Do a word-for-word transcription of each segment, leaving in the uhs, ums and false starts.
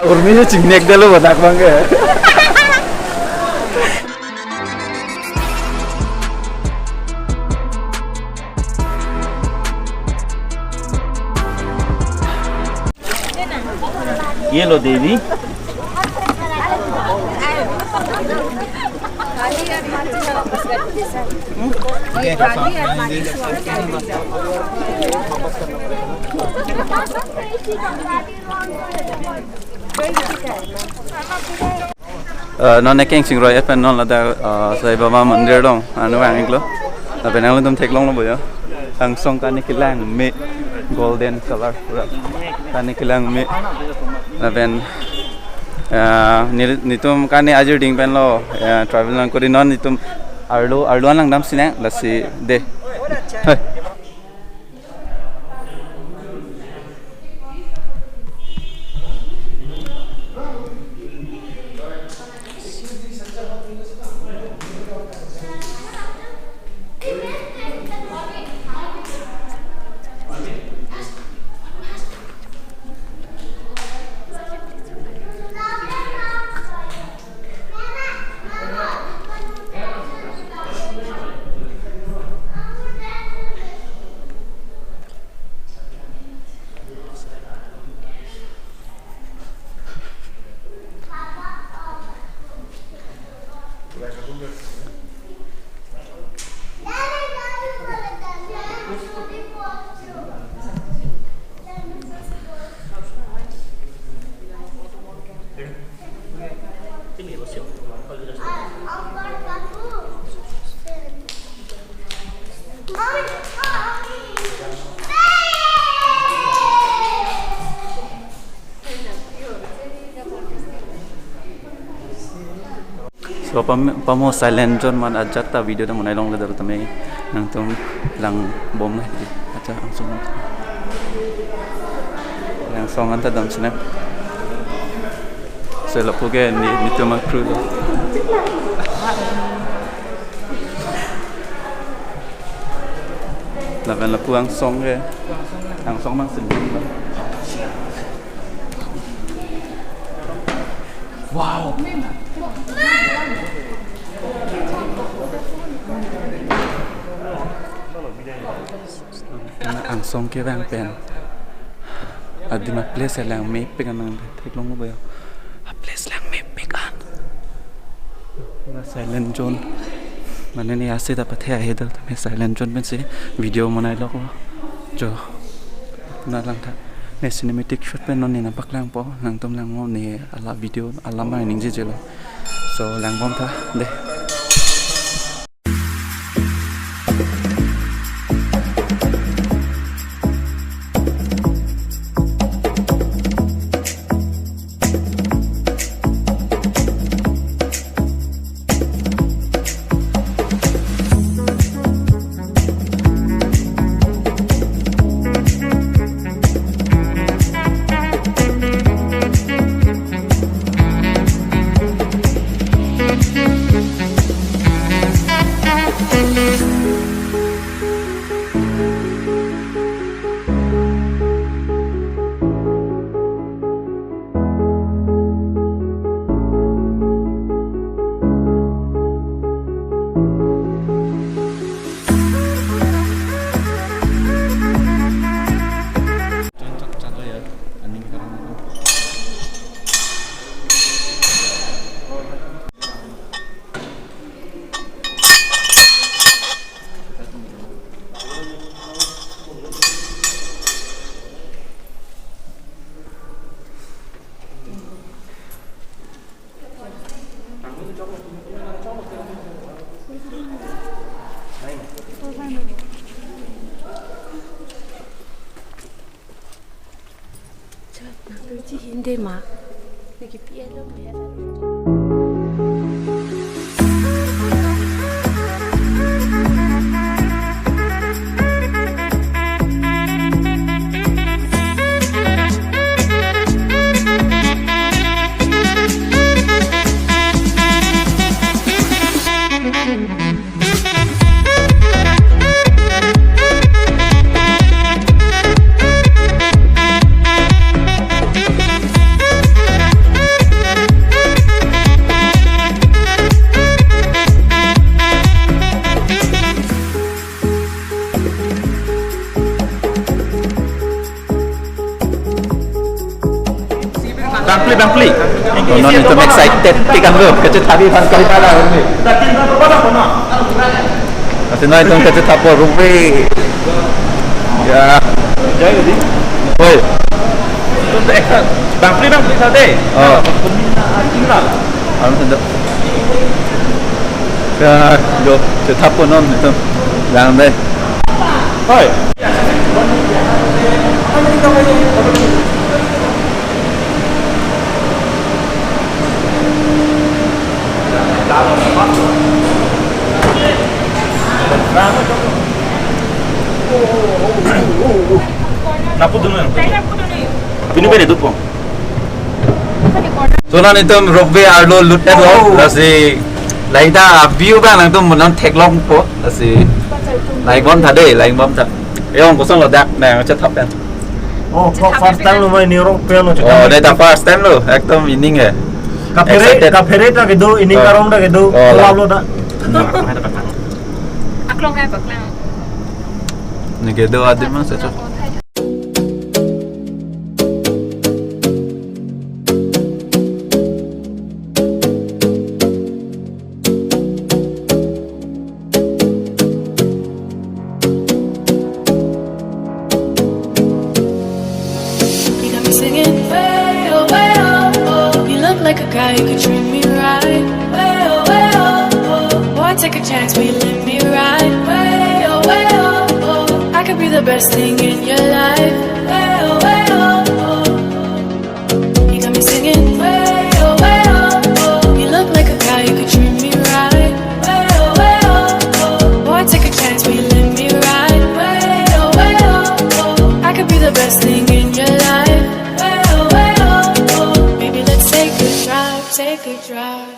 Urmi si chingnek dalo badak bang ke. Ye lo Devi. Eh, non ekeng chingroi et pen non ladak, eh, Sai Baba Mandir along, anu vang iklo. Lapen nanglitum theklonglo bo ya. Angsong kani kelang me, golden color pura. Kani kelang me. Lapen, eh, neli-, nelitum kani ajir ding pen lo, eh, travel nang kori non nelitum arlo, arlo an langdam sinang lasi de. Hai. So, pam-, pamo silent zone man ajat ta video ta monai longle dal tame nangtum langbom na hedi. Acha angsong. Angsong anta dam sina. So lapu ke ne, nelitum a-crew lo. Lapen lapu angsong ke. Angsong mang sendiri. Wow. Angsong kevang pen adim a-place lang mepik an nangtheklonglo bo ya. A-place lang mepik an. Na silent zone. Mane ne ase ta pathe ahe dal tame silent zone pensi video monai loklo. Jo. Na langtha. Ne cinematic shot pen non ne nangpaklangpo. Nangtum langnon ne ala video alam bang ningje jelo. So langbom tha de. Hindi ma. Niki P L O mo ya. Bangpli, bangpli. Oh, non itum excited tik an lo. Kachethap abang kali pala ini. Lasi non itum kachethap ropeway. Ya. Oi. Bangpli, bangpli sa dei. Oh. Anu sendok. Ya, yo, chethap non itum. Lang dei. Oi. Napu dulu yang. Pinu pede tupo. So non itum ropeway arlo lut-etlo. Oh. Lasi lahai ta view abang nangtum non theklongpo. Lasi langdun tha dei, langbom tha. Eyong kosonlo dak nangchethap pen. Oh, kok first time lo mai ni ropeway lo. Oh, dei ta first time lo, ekdom ining he. Kaphere, excited. Kaphere ta kedo, ining, oh, karong ta kedo, oh, lalo ta. Aklong hai paklang. Ni kedo adim ma sechok. You got me singing way oh, way oh, oh. You look like a guy who could treat me right. Way oh, way oh, oh. Boy, take a chance, will you let me ride? Way oh, way oh, oh. I could be the best thing in your life. Way oh, way oh, oh. You got me singing way oh, way oh, oh. You look like a guy who could treat me right. Way oh, way oh, oh. Boy, take a chance, will you let me ride? Way oh, way oh, oh. I could be the best thing in your life. Way oh, way oh, oh. Baby, let's take a drive, take a drive.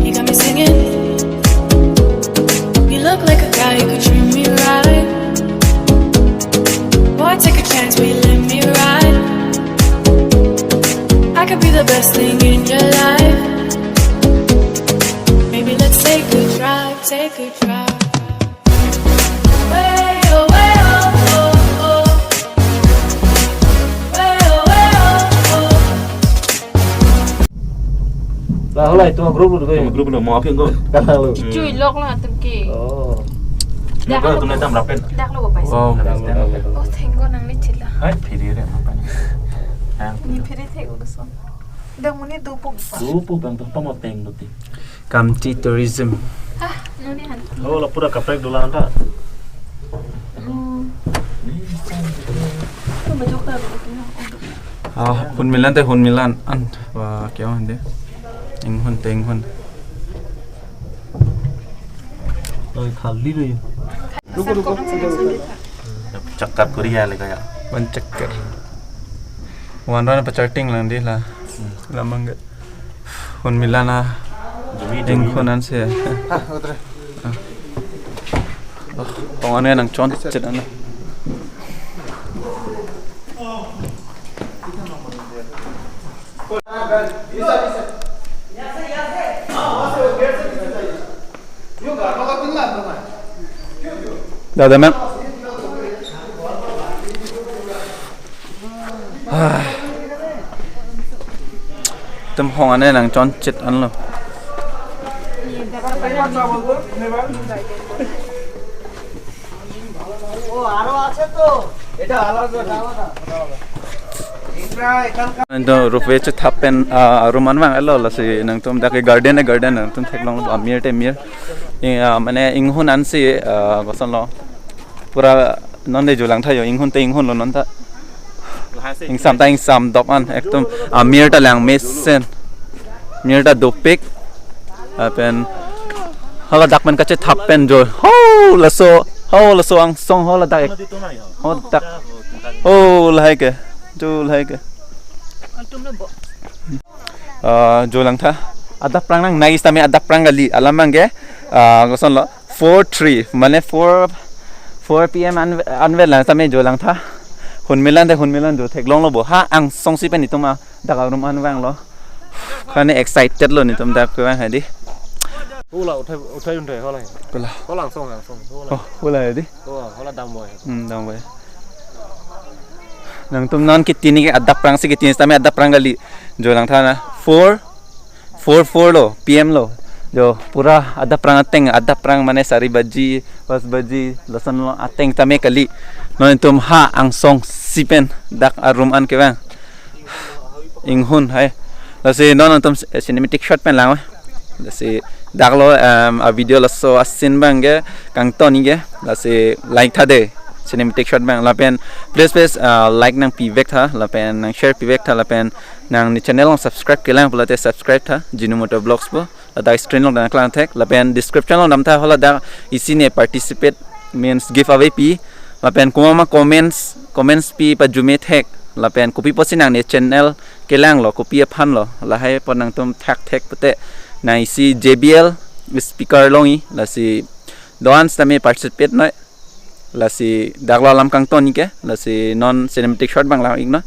You got me singing. You look like a guy who could treat me right. Boy, take a chance, will you let me ride? I could be the best thing in your life. Maybe let's take a drive, take a drive. Lah, hola, itu group lu, itu group lu, mau apa yang group? Kalau lu. Chui lok lah, tengki. Oh. Dak lo, dak lo, paisa. Oh, dak lo, dak lo. Oh, thank God, nang ni chila. Hai, phiri re, apa ni? Ni phiri the, udah so. Dak muni dupu. Dupu bang, tuh, pamoteng, duti. Kamti Tourism. Ah, noni han. Oh, la pura kaprek dolang ta. Hmm. Ah, Hunmilan te Hunmilan an. Wah, kya hande? Inghun te Inghun. Oi, khali lo ye. Ruko, ruko. Chakkat Korea le kaya. One chakkat. One run pacharting lang di la. Hmm. Lamang ga. Hunmilan a. Jumi, jumi. Inghun ansi. Ah, utre. Ah. Oh, kong ane nangchon chet ane. Dada ma'am. Ah. Itum hong ane nangchon chet anlo. Nangtum ropeway chethap pen, ah, arum an vang-etlo, lasi nangtum dak ke garden e garden nangtum theklonglo, amir te amir. I, ah, mane inghun ansi, ah, kosonlo. Pura non de julang thayo, inghun te inghun lo non ta. Ingsam ta ingsam dop an, ekdom amir ta lang mesen. Mir ta dopik. Lapen haladak pen kachethap pen jo. Ho laso, ho laso angsong haladak ek. Ho dak. Ho lahai ke. Jo lahai ke. Ah, jo langtha. Adap prang nangnai sitame adap prang kali. Alam abang ke, ah, kosonlo, four three, mane four, four P M an, anvet lang sitame jo langtha. Hunmilan te hunmilan jo theklonglo bo. Ha angsong si pen itum adak arum an vanglo. Kane excited lo netum dak kevang hadi. Hola uthai, uthai uthai hola. Hola. Hola angsong angsong. Hola. Oh, hola hadi. Oh, hola damboi. Hmm, damboi. Nangtum non kitini ke adap prang si kitini sitame adap prang kali. Jo langtha na. Four, four, four lo, P M lo. Jo pura adap prang ateng, adap prang mane sari baji, pas baji, lason lo ateng tame kali. Non itum ha angsong si pen dak arum an kevang. Inghun hai. Lasi non nangtum cinematic shot pen lang. Lasi daklo, em, a video laso a scene abang ke kangton ke. Lasi langtha de cinematic shot abang. Lapen please, please, ah, like nangpivek tha, lapen nang share pivek tha, lapen nangni channel along subscribe kelang pulote subscribe tha, Jinu Moto Vlogs pu. Ladak screen along dang klang thek, lapen description along damtha, haladak isi ne participate means giveaway pi, lapen komat ma comments, comments pi pajume thek, lapen kopi pusi nangni channel kelanglo, kopi aphan lo, lahai pu nangtum thak thek pute, nang isi J B L speaker longji, lasi do-an sitame participate noi. Lasi daklo alam kangton ke, lasi non cinematic shot abang lang iknon.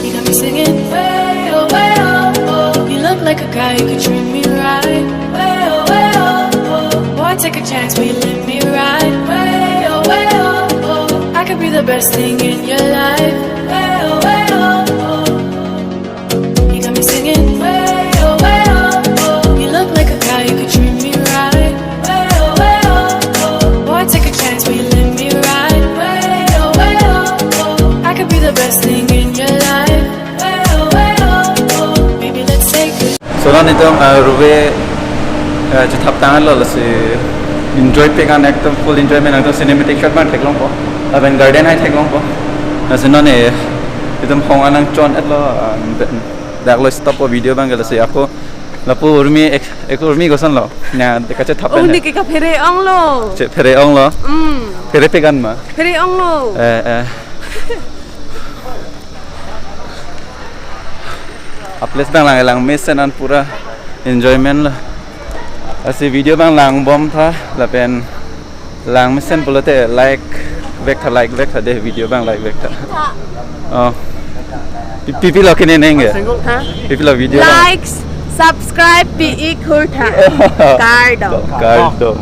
You got me singing way, oh, way, oh, oh. You look like a guy who could treat me right. Way, oh, way, oh, oh. Boy, take a chance, will you let me ride? Way, oh, way, oh, oh. I could be the best thing in your life. Way, oh, way, oh, oh. You got me singing way, oh, way, oh, oh. You look like a guy who could treat me right. Way, oh, way, oh, oh. Boy, take a chance, will you let me ride? Way, oh, way, oh, oh. I could be the best thing in your life. Way, oh, way, oh, oh. Baby, let's take it. So non itum, ah, ruve, ah, chethap tanglo, lasi enjoy pik an, ekdom full enjoyment, ekdom cinematic shot abang theklongpo. Lapen garden hai theklongpo. Lasi non, eh, itum hong anang chon-etlo, ah, be-, daklo stop po video abang ke, lasi ako lapu urmi ek, ek urmi kosonlo. Nya de kachethap Oh, pen ne hai. Ke kaphere onglo. Che phere onglo. Mm. Phere pik an ma. Phere onglo. Eh, eh. A place abang lang, lang mesen an pura enjoyment lo. Lasi video abang langbom tha, lapen lang mesen pulote like vek tha, like vek tha de, video abang like vek tha. Oh. Pi-, pipilo kene neng ke? Ha? Pipilo video abang? Likes, subscribe, pi-ik hur tha. Kardom. Kardom.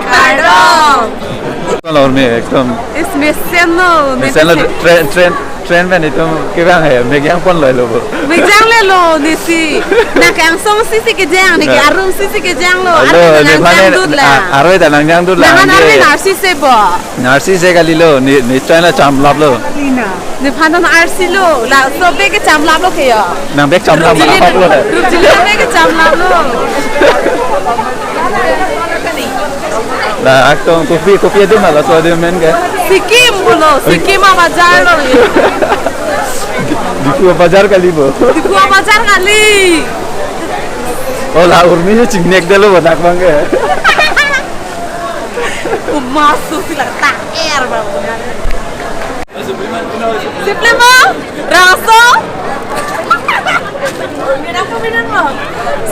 Kardom. Kardom, Urmi, ekdom. Is mesenlo, mesenlo, mesenlo. Train, train, train pen itum kevang he, mekyang ponlelo bo. Mekyang lelo, nesi. Nang kangsong sisi kejang, neke, na, arum sisi kejanglo. Alo, arve ta ne phane nangjang dut la. A-, arve ta nangjang dut la, nang an hangke. Arve narsi se bo. Narsi se kalilo, ne, ne china chamlaplo. Nephan an arsilo, laso bek ke chamlaplo ke yo. Nang bek chamlap. Rup jili, malaplo. Rup jili bek ke chamlaplo. La, atum kopi, kopi adim ma laso adim men ke. Sikkim pulo, oi. Sikkim abajar lo. Di-, Diphu abajar kali bo. Diphu abajar kali. Oh, la Urmi chingnek delo bo dak bang ke. Umas tu sila tak er bang. Supremo, rangso.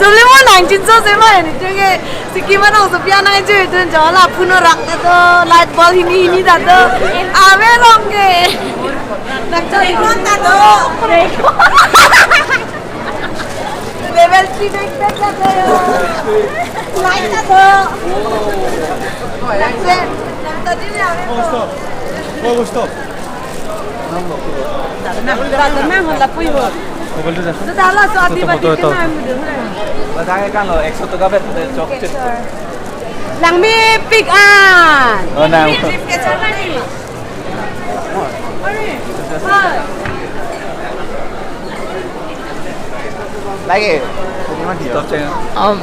Supremo nangchinso sema ini juga. Sikkim ano sopi anang aja itu jala puno rak itu light bulb hini hini tado. Ave long ke. Nak cari kon tado. Level three backpack tado. Light tado. Nak cari, nak cari ni ave to. Stop. Nah, nah, nah, nah, lapu yo. Itu dah lah, so ati bati kena mudah. Ladang kan lo, ekso toka bet, chok chok. Langmepik an. Oh, nang. Lagi. Om.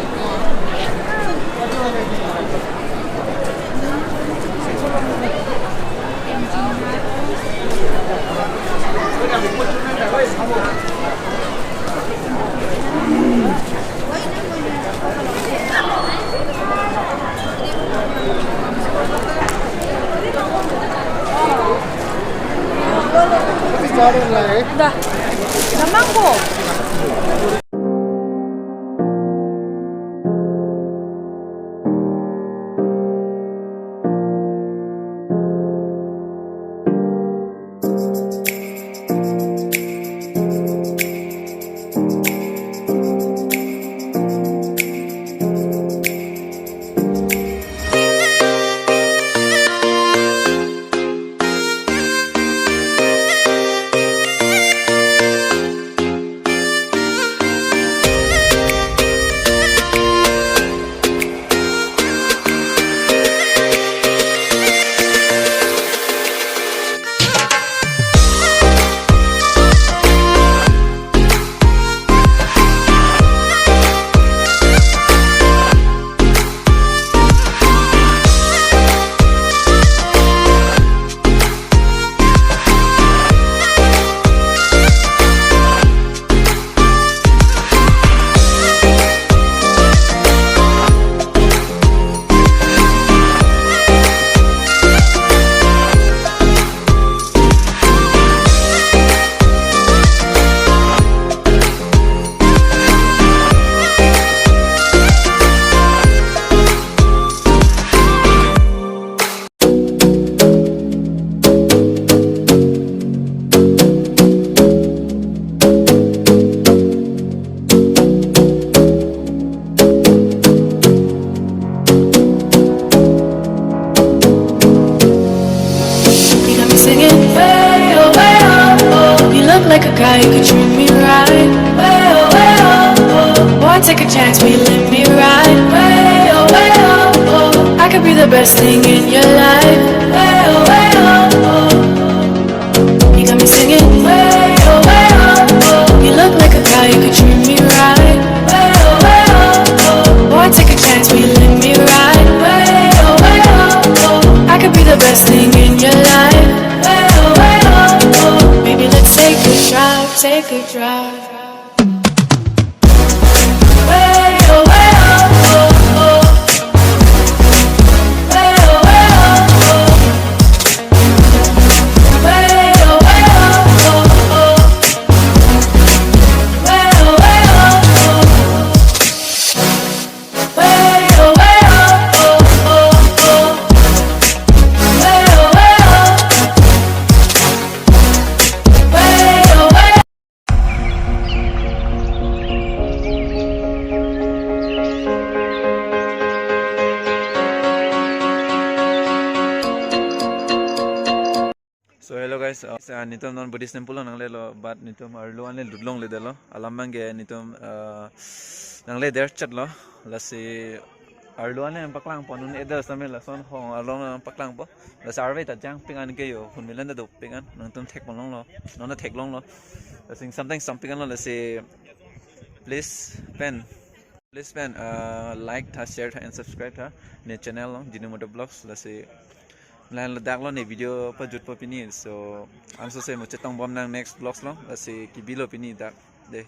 Dah. Dah mangko. You got me singing way, oh, way, oh, oh. You look like a guy who could treat me right. Way, oh, way, oh, oh. Boy, take a chance, will you let me ride? Way, oh, way, oh, oh. I could be the best thing in your life. Way, oh, way, oh, oh. You got me singing way, oh, way, oh, oh. You look like a guy who could treat me right. Way, oh, way, oh, oh. Boy, take a chance, will you let me ride? Way, oh, way, oh, oh. I could be the best thing in your life. Way, oh, way, oh, oh. Baby, let's take a drive, take a drive. Ah, netum non Buddhist temple along nanglelo, but netum arlo an le lut longledetlo. Alam abangke netum, ah, nangle der chat lo. Lasi arlo an le paklang pon un, either same lason hong arlo an paklangpo. Lasi arve ta jangpik an ke yo, hun milan ta dopik an. Nangtum thekpon longlo, non ta theklonglo. Lasi something something an lo, lasi please pen, please pen, ah, like tha, share tha and subscribe tha ne channel along, Jinu Moto Vlogs. Lasi lahen ladak lo ne video pajutpo pini. So, anso se mo chetong bom nang next vlogs along. Lasi kebilo pini dak de.